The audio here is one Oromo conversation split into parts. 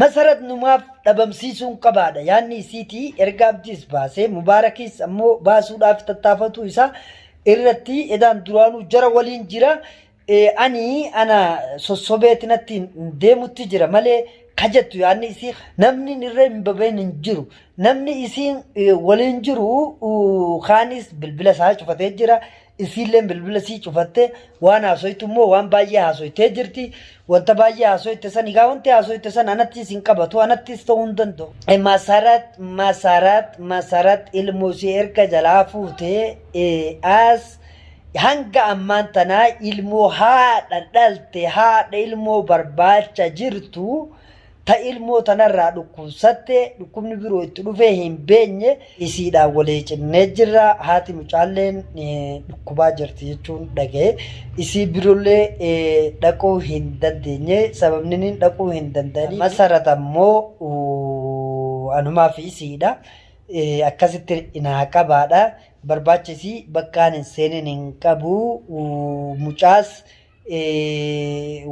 Masarat numaaf dhabamsiisuun qabaadha yaanni isiitii erga Abdiis baasee Mubaarakis ammoo baasuudhaaf tattaafatuu isaa irratti edaan duraanuu jara waliin jira. Ani ana sossobeeti natti deemutti jira malee ka jettu yaanni isii namni irra hin babahin hin jiru. Namni isiin waliin jiru kaanis bilbila isaa cufatee jira. Isiilleen bilbila isii cufatte waan haasoytu immoo waan baay'ee haasoytee jirti. Wanta baay'ee haasoyte san egaa wanti haasoyte san anattis hin qabatu anattis ta'uu hin danda'u. Masarat Masarat Masarat ilmoo isii erga jalaa fuute as hanga ammaan tanaa ilmoo haadha dhalte haadha ilmoo barbaacha jirtu ta ilmoo tanarraa dhukkubsatte dhukkubni biroo itti dhufee hin beenye isiidhaan walii cinnee jirra haati mucaalleen dhukkubaa jirti jechuun dhaga'e isii birollee dhaquu hin dandeenye sababni inni dhaquu hin danda'anii Masarat ammoo anumaa fi isiidha akkasitti naa qabaadha barbaacha isii bakkaan hin seenin hin qabu mucaas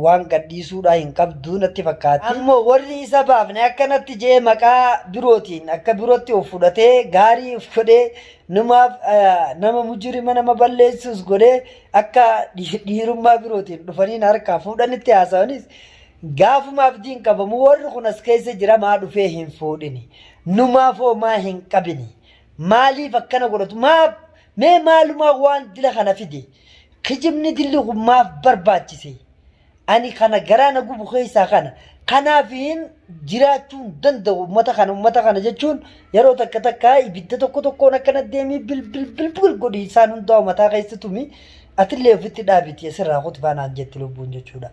waan gadhiisuudhaa hin qabdu natti fakkaatti. Ammoo warri isa baafne akkanatti jee maqaa birootiin akka birootti of fudhatee gaarii of godhee numaaf nama mujrima nama balleessus godhee akka dhiirummaa birootiin dhufanii na harkaa fuudhanitti haasawanis gaafuma abdiin qabamu warri kun as keessa jira maa dhufee hin fuudhini numaaf hoo maa hin qabini maaliif akkana godhatu maaf mee maalumaa waan dila kana fide Kijibni dilli kun maaf barbaachise? Ani kana garaa na gubu keessaa kana. Kanaafiin jiraachuu hin danda'u ummata kana ummata kana jechuun yeroo takka takka ibidda tokko tokkoon akkana deemii bil bil bil bil godhi isaan hundaa mataa keessa tumi atillee ofitti dhaabiti asirraa kuti faanaan jetti lubbuun jechuudha.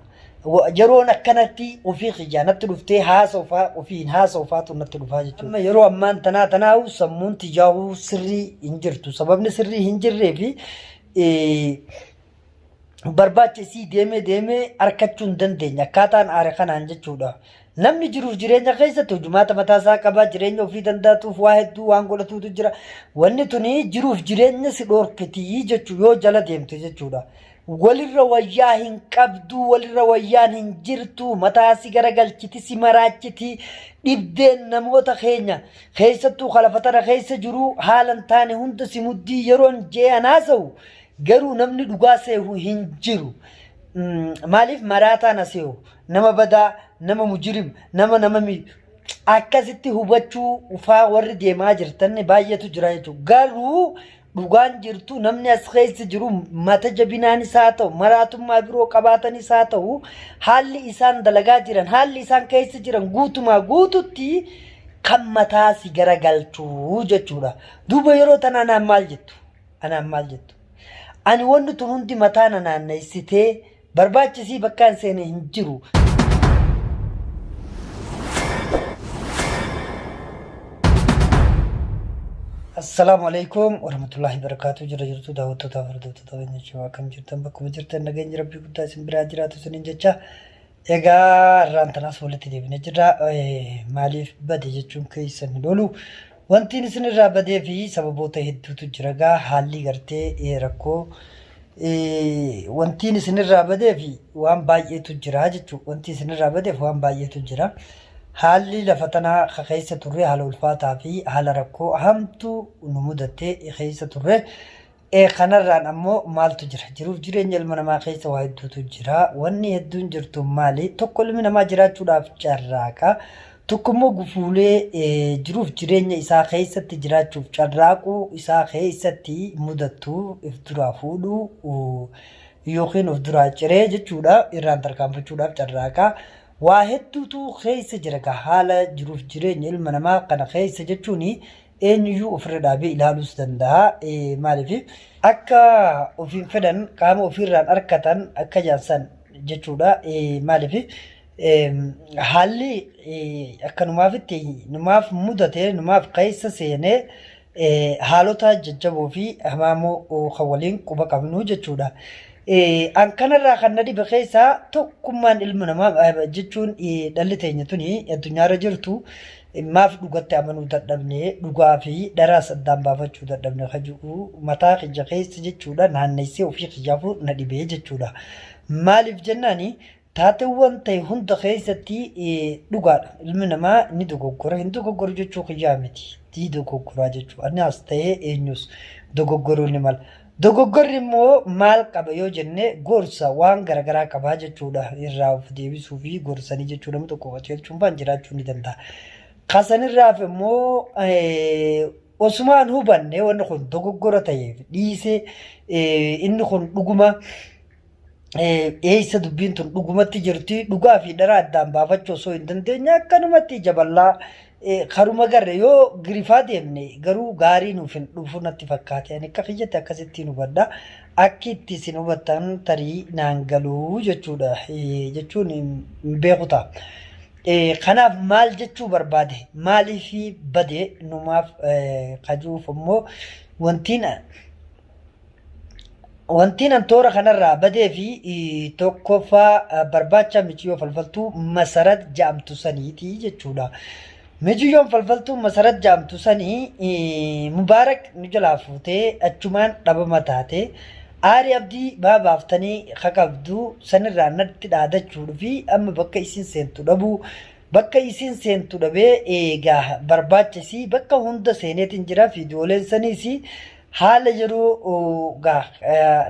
Yeroon akkanatti ofii kiyyaa natti dhuftee haasofaa ofiin haasofaatu natti dhufaa jechuudha. Amma yeroo ammaan tanaa tanaa'u sammuun tiyyaa'uu sirrii hin jirtu. Sababni sirrii hin jirree fi barbaacha isii deemee deemee arkachuu hin dandeenye akkaataan aare kanaan jechuudha. Namni jiruuf jireenya keessatti hojumaata mataa isaa qaba jireenya ofii danda'atuuf waa hedduu waan godhatuutu jira. Wanni tuni jiruuf jireenya si dhorkitii jechuu yoo jala deemte jechuudha. Walirra wayyaa hin qabdu, walirra wayyaan hin jirtu, mataa si garagalchiti, si maraachiti, dhibdeen namoota keenya keessattuu ka lafa tana keessa jiru haala hin taane hunda si muddii yeroon je'ee an haasa'u garuu namni dhugaa seehu hin jiru. Maaliif maraataa na seehu nama badaa nama mujirim nama nama miidhu akkasitti hubachuu faa warri deemaa jirtan baay'eetu jira jechuudha. Garuu Dhugaan jirtu namni as keessa jiru mata jabinaanis haa ta'u maraatummaa biroo qabaatanis haa ta'u haalli isaan dalagaa jiran haalli isaan keessa jiran guutumaa guututti kan mataa si garagalchu jechuudha. Duuba yeroo tana anaan maal jettu? Anaan maal jettu? Ani wanni tun hundi mataa na naannessitee barbaachisii bakkaan seene hin jiru. Assalaamu alaikum warahmatullahi wabarakatuh. Jira jirtu daawwattoota fi hordoftoota keenya jechuun akkam jirtan bakkuma jirtan nageenyi rabbii guddaa isin biraa jiraatu isiniin jecha. Egaa irraan tanaas walitti deebinee jirra. Maaliif bade jechuun keessan hin oolu. Wantiin isin irraa badee fi sababoota hedduutu jira gaa haalli gartee rakkoo wantiin isin irraa badee fi waan baay'eetu jira jechuudha. Wanti isin irraa badeef waan baay'eetu jira. Haalli lafa tanaa ka keessa turre haala ulfaataa fi haala rakkoo hamtuu nu mudatte keessa turre. Kanarraan ammoo maaltu jira? Jiruuf jireenya ilma namaa keessa waa hedduutu jira. Wanni hedduun jirtu maali? Tokko ilmi namaa jiraachuudhaaf carraaqa. Tokko immoo gufuulee jiruuf jireenya isaa keessatti jiraachuuf carraaquu isaa keessatti mudattu if duraa fuudhuu yookiin of duraa ciree jechuudha irraan tarkaanfachuudhaaf carraaqa. Waa hedduutu keessa jira gaa haala jiruuf jireenya ilma namaa kana keessa jechuun eenyuyyuu ofirra dhaabee ilaaluus danda'a. Maaliif akka ofiin fedhan qaama ofiirraan arkatan akka jaansan jechuudha. Maaliif haalli akka numaafitti numaaf mudate numaaf keessa seenee haalota jajjaboo fi hamaamoo kan waliin quba qabnu jechuudha. An kanarraa kan na dhibe keessaa tokkummaan ilma namaa jechuun dhalli teenya tuni addunyaarra jirtu maaf dhugatti amanuu dadhabne dhugaa fi dharaas addaan baafachuu dadhabne ka jedhu mataa kiyya keessa jechuudha naannessee ofii kiyyaafuu na dhibee jechuudha. Maaliif jennaani Taateewwan ta'e hunda keessatti dhugaadha. Ilmi namaa ni dogoggora. Hin dogoggoru jechuu kiyyaa miti. Ni dogoggoraa jechuudha. Anas ta'ee eenyus dogoggoruu ni mala. Dogoggorri immoo maal qaba yoo jenne gorsa waan garaagaraa qabaa jechuudha. Irraa of deebisuu fi gorsanii jechuu namni tokko qajeelchuun faan jiraachuu ni danda'a. Kasanirraaf immoo osumaan hubanne wanni kun dogoggora ta'eef dhiisee inni kun dhuguma eessa dubbiin tun dhugumatti jirti dhugaa fi dhara addaan baafachuu osoo hin dandeenye akkanumatti ija bal'aa karuma garre yoo girifaa deemne garuu gaarii nuuf hin dhufu natti fakkaate. Ani akka kiyyatti akkasittiin hubadha. Akki itti isin hubattan tarii naan galuu jechuudha jechuun hin beeku ta'a. Kanaaf maal jechuu barbaade maaliif bade numaaf kajuuf immoo wantiin Wantiin an toora kanarraa badee fi tokkoffaa barbaacha miciyyoo falfaltuu Masarat ja'amtu saniiti jechuudha. Miciyyoon falfaltuu Masarat ja'amtu sanii Mubaarak nu jalaa fuutee achumaan dhabama taate. Aari abdii baa baaftanii kaqabdu sanirraa natti dhaadachuu fi amma bakka isin seentu dhabuu bakka isin seentu dhabee eegaa barbaacha isii bakka hunda seeneetiin jira viidiyooleen saniis Haala yeroo gaa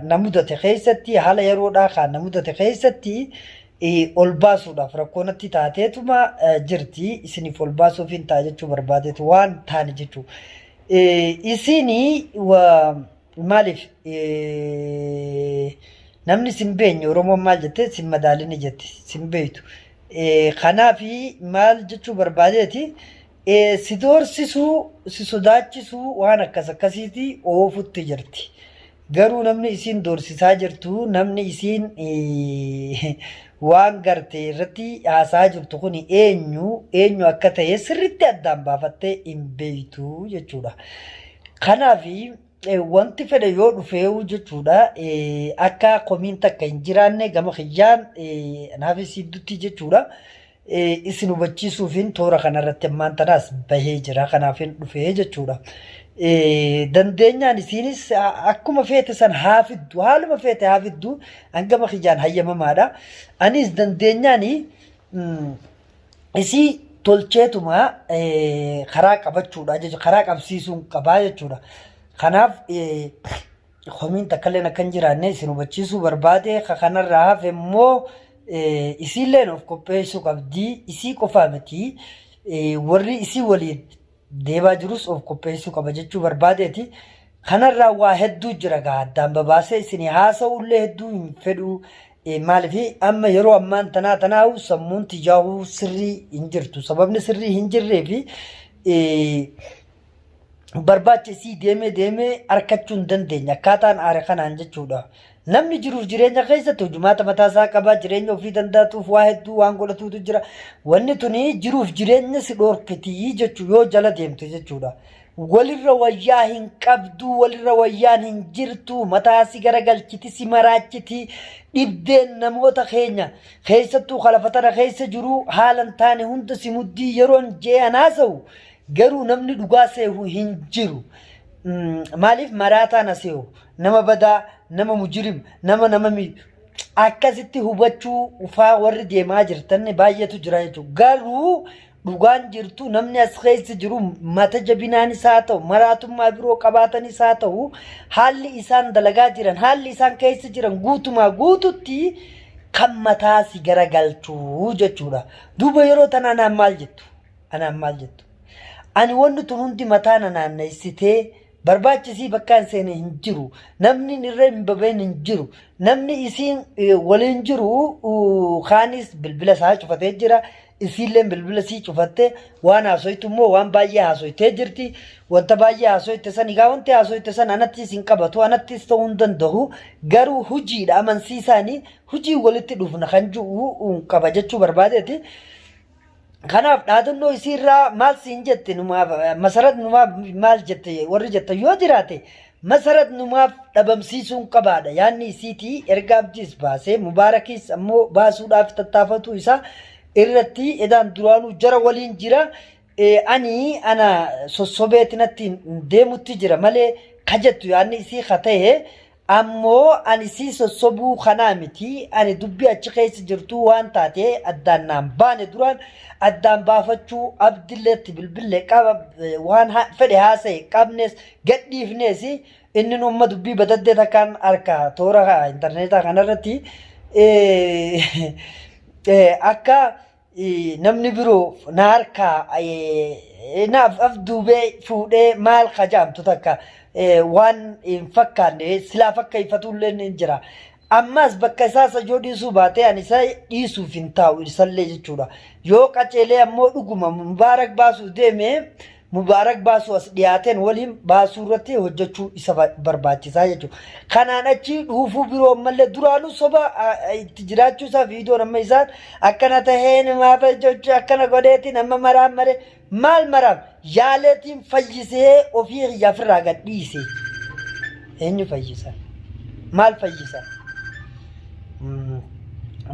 na mudate keessatti haala yeroodhaa kaa na mudate keessatti ol baasuudhaaf rakkoo natti taateetuma jirti isiniif ol baasuuf hin ta'a jechuu barbaadeetu waan taane jechuu. Isin maaliif namni sin beenye Oromoon maal jette sin madaalini jetti sin beektu. Kanaaf maal jechuu barbaadeeti Si doorsisuu, si sodaachisuu waan akkas akkasiiti oofutti jirti. Garuu namni isiin doorsisaa jirtu, namni isiin waan garte irratti haasa'aa jirtu kun eenyu, eenyu akka ta'e sirriitti addaan baafattee hin beektu jechuudha. Kanaaf wanti fedhe yoo dhufeewu jechuudha akka komiin takka hin jiraanne gama kiyyaan anaafis hiddutti jechuudha. Isin hubachiisuufin toora kanarratti ammaan tanaas bahee jira kanaafin dhufee jechuudha. Dandeenyaan isiinis akkuma feete san haa fiddu haaluma feete haa fiddu hangama kiyyaan hayyamamaadha. Anis dandeenyaan isii tolcheetuma karaa qabachuudha jechuudha karaa qabsiisuun qabaa jechuudha. Kanaaf komiin takkalleen akka hin jiraanne isin hubachiisuu barbaade ka kanarraa hafe immoo isiilleen of qopheessuu qabdi isii qofaa miti warri isii waliin deemaa jirus of qopheessuu qaba jechuu barbaadeeti. Kanarraa waa hedduu jira gaa addaan babaasee isin haasa'ullee hedduu hin fedhu. Maaliif amma yeroo ammaan tanaa tanaa'u sammuun tijaahuu sirrii hin jirtu. Sababni sirrii hin jirree fi barbaacha isii deemee deemee arkachuu hin dandeenye akkaataan aare kanaan jechuudha. Namni jiruuf jireenya keessatti hojumaata mataa isaa qaba jireenya ofii danda'atuuf waa hedduu waan godhatuutu jira. Wanni tuni jiruuf jireenya si dhorkitii jechuu yoo jala deemte jechuudha. Walirra wayyaa hin qabdu, walirra wayyaan hin jirtu, mataa si garagalchiti, si maraachiti, dhibdeen namoota keenya keessattuu kalafa tana keessa jiru haala hin taane hunda si muddii yeroon je'ee an haasa'u Garuu namni dhugaa seehu hin jiru. Maaliif maraataa na seehu? Nama badaa, nama mujirim, nama nama miidhu. Akkasitti hubachuu ufaa warri deemaa jirtan baay'eetu jira jechuudha. Garuu dhugaan jirtu namni as keessa jiru mata jabinaanis haa ta'u, maraatummaa biroo qabaatanis haa ta'u, haalli isaan dalagaa jiran, haalli isaan keessa jiran guutumaa guututti kan mataa si garagalchu jechuudha. Duuba yeroo tanaa naan maal jettu? Anaan maal jettu? Ani wanni tun hundi mataa na naannessitee barbaachisii bakka hin seene hin jiru. Namni irra hin babahin hin jiru. Namni isiin waliin jiru kaanis bilbila isaa cufatee jira. Isiilleen bilbila isii cufatte waan haasoytu immoo waan baay'ee haasoytee jirti. Wanta baay'ee haasoyte san egaa wanti haasoyte san anattis hin qabatu anattis ta'uu hin danda'u. Garuu hujiidha amansiisaani hujii walitti dhufna kan jiru qaba jechuu barbaadeeti. Kanaaf dhaadannoo isii irraa maal siin jette numaaf masarat numaaf maal jette warri jettan yoo jiraate masarat numaaf dhabamsiisuun qabaadha yaanni isiitii erga abdiis baasee mubaarakis ammoo baasuudhaaf tattaafatu isaa irratti edaan duraanuu jara waliin jira ani ana sossobeeti natti deemutti jira malee ka jettu yaanni isii ka ta'e. Ammoo ani si sossobuu kanaa miti, ani dubbii achi keessa jirtuu waan taate addaan naan baane duraan addaan baafachuu abdilleetti bilbille qaba waan fedhe haasa'e qabnes gadhiifnees inni nu amma dubbii badaddee takkaan harka toora intarneetaa kanarratti akka namni biroo na harkaa naaf afduubee fuudhee maal kajaamtu takka waan hin fakkaanne silaa fakkeeffatullee ni jira. Ammas bakka isaa sajoo dhiisuu baatee ani isa dhiisuuf hin taa'u isallee jechuudha. Yoo qaceelee ammoo dhuguma Mubaarak baasuuf deeme Mubaarak baasuu as dhiyaateen waliin baasuu irratti hojjechuu isa barbaachisaa jechuudha. Kanaan achi dhuufuu biroo ammallee duraanuu soba itti jiraachuu isaa viidiyoon amma isaan akkana taheen maafa jechuu akkana godheetiin amma maraan maree maal maraam yaaleetiin fayyisee ofii kiyyaaf irraa gad dhiise. Eenyu fayyisan? Maal fayyisan?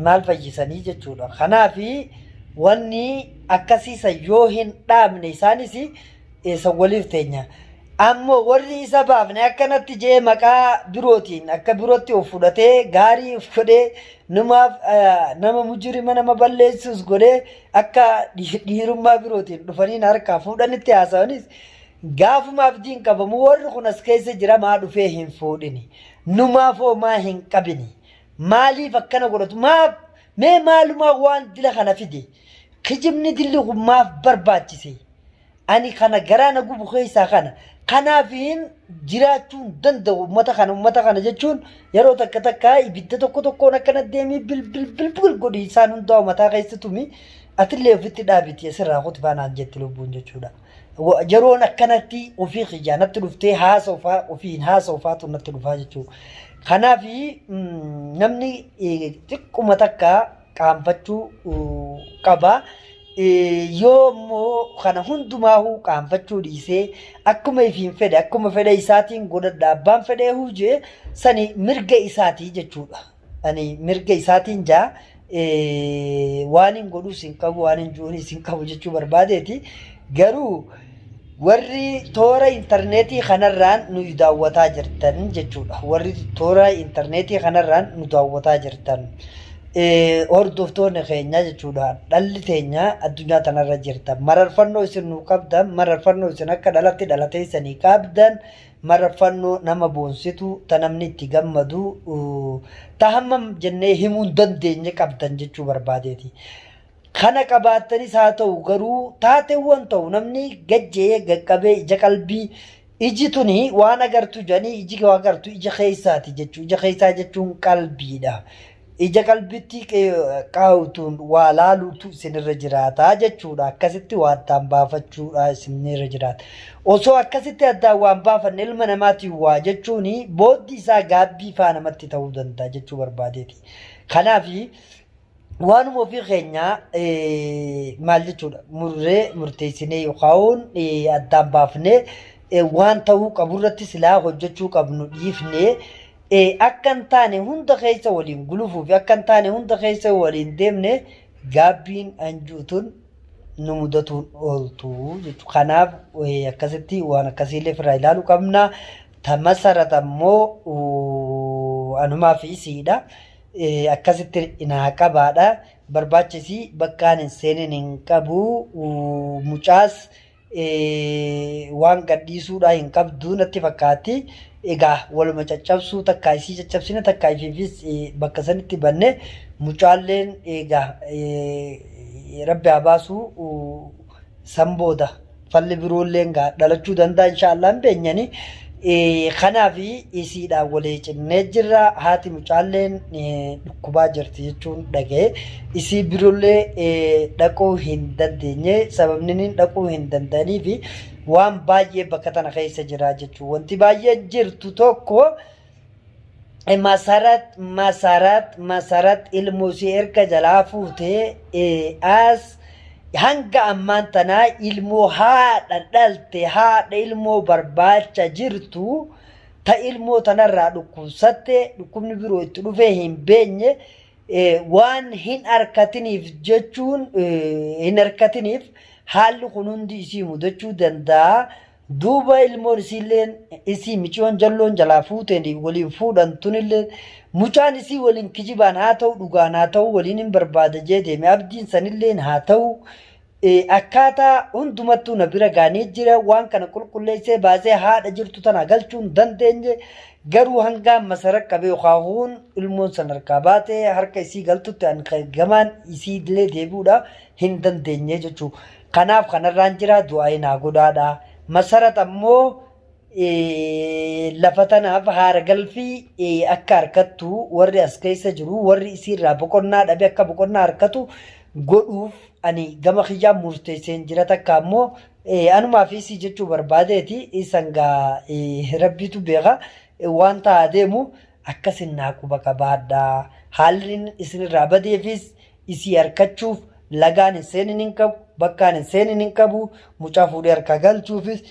Maal fayyisanii jechuudha. Kanaafi wanni akkasii san yoo hin dhaabne isaanis san waliif teenya. Ammoo warri isa baafne akkanatti je'ee maqaa birootiin akka birootti of fudhatee gaarii of godhee numaaf nama mujrima nama balleessus godhee akka dhiirummaa birootiin dhufanii na harkaa fuudhanitti haasawanis gaafuma abdiin qabamu warri kun as keessa jira maa dhufee hin fuudhini numaaf hoo maa hin qabini maaliif akkana godhatu maaf Mee maalumaa waan dila kana fide? Kijibni dilli kun maaf barbaachise? Ani kana garaa na gubu keessaa kana. Kanaafiin jiraachuu hin danda'u ummata kana ummata kana jechuun yeroo takka takka ibidda tokko tokkoon akkana deemii bil bil bil bil godhi isaan hundaa mataa keessa tumi atillee ofitti dhaabiti asirraa kuti faanaan jetti lubbuun jechuudha. Yeroon akkanatti ofii kiyyaa natti dhuftee haasofaa ofiin haasofaatu natti dhufaa jechuudha. Kanaaf namni xiqquma takka qaanfachuu qaba. Yoo immoo kana hundumaahuu qaanfachuu dhiisee akkuma ifiin fedhe akkuma fedha isaatiin godhadha abbaan fedhee hujee sani mirga isaatii jechuudha. Ani mirga isaatiin jaa waan hin godhuus hin qabu waan hin ju'uunis hin qabu jechuu barbaadeeti. Garuu warri toora intarneetii kanarraan nu daawwataa jirtan jechuudha. Warri toora intarneetii kanarraan nu daawwataa jirtan. Hordoftoonni keenya jechuudha. Dhalli teenya addunyaa tanarra jirtan. Mararfannoo isin nu qabdan, mararfannoo isin akka dhalatti dhalateessanii qabdan, mararfannoo nama boonsitu, ta namni itti gammadu, ta hammam jennee himuu hin dandeenye qabdan jechuu barbaadeeti. Kana qabaattanis haa ta'u garuu taateewwan ta'u namni gajjee gaqqabee ija qalbii iji tuni waan agartu jedhanii iji waa agartu ija keessaati jechuu ija keessaa jechuun qalbiidha. Ija qalbitti qaawutuun waa laaluutu isinirra jiraata jechuudha. Akkasitti waa addaan baafachuudha isinirra jiraata. Osoo akkasitti addaan waan baafanne ilma namaatiin waa jechuun booddi isaa gaabbii faa namatti ta'uu danda'a jechuu barbaadeeti. Kanaaf waanuma ofii keenya maal jechuudha murree murteessinee yookaan addaan baafnee waan ta'uu qaburratti silaa hojjechuu qabnu dhiifnee akka hin taane hunda keessa waliin gulufuu fi akka hin taane hunda keessa waliin deemne gaabbiin anjuutuun nu mudatuun ooltu jechuudha. Kanaaf akkasitti waan akkasiillee ofirraa ilaaluu qabna. Ta masarat ammoo anumaa fi isiidha. Akkasitti naa qabaadha. Barbaachisii bakkaan hin seenin hin qabu. Mucaas waan gadhiisuudhaa hin qabdu natti fakkaatti. Egaa waluma caccabsuu takkaa isii caccabsine takkaa ifiifis bakka sanitti banne mucaalleen egaa rabbi haa baasu san booda falli biroolleen gaa dhalachuu danda'a inshaallah hin beenyani. Kanaaf isiidhaan walii cinnee jirra. Haati mucaalleen dhukkubaa jirti jechuun dhaga'e. Isii biroollee dhaquu hin dandeenye. Sababni inni dhaquu hin danda'aniif waan baay'ee bakka tana keessa jira jechuudha. Wanti baay'ee jirtu tokko Masarat Masarat Masarat ilmoo isii erga jalaa fuute as hanga ammaan tanaa ilmoo haadha dhalte haadha ilmoo barbaacha jirtu ta ilmoo tanarraa dhukkubsatte dhukkubni biroo itti dhufee hin beenye waan hin arkatiniif jechuun hin arkatiniif haalli kun hundi isii mudachuu danda'a. Duuba ilmoon isiilleen isii miciyoon jalloon jalaa fuuteen waliin fuudhan tunilleen mucaan isii waliin kijibaan haa ta'u dhugaan haa ta'u waliin hin barbaada jee deeme abdiin sanilleen haa ta'u Akkaataa hundumattuu na bira gaanii jira. Waan kana qulqulleessee baasee haadha jirtu tana galchuu hin dandeenye. Garuu hanga amma saraqqabe yookaan ilmoon san harkaa baatee harka isii galtutti an gamaan isii illee deebi'uudha hin dandeenye jechuudha. Kanaaf kanarraan jira du'aa'ii naa godhaadha. Masarat ammoo lafa tanaaf haara galfii akka harkattu warri as keessa jiru warri isiirraa boqonnaa dhabe akka boqonnaa harkatu godhuuf ani gama kiyyaan murteesseen jira takka ammoo anumaa fi isii jechuu barbaadeeti isan gaa rabbiitu beeka waan ta'aa deemu akkasin naa quba qabaadha haalli isinirraa badeefis isii harkachuuf lagaan hin seenin hin qabu bakkaan hin seenin hin qabu mucaa fuudhee harkaa galchuufis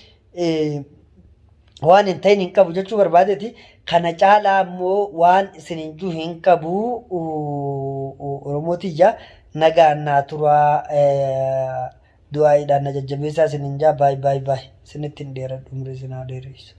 waan hin ta'in hin qabu jechuu barbaadeeti. Kana caalaa immoo waan isin hin jiru hin qabu Oromoo tiyya nagaan naa turaa du'aa'iidhaan na jajjabeessaa isin hin jaa baay baay baay isinitti hin dheeradhu umrii isin haa dheeressu.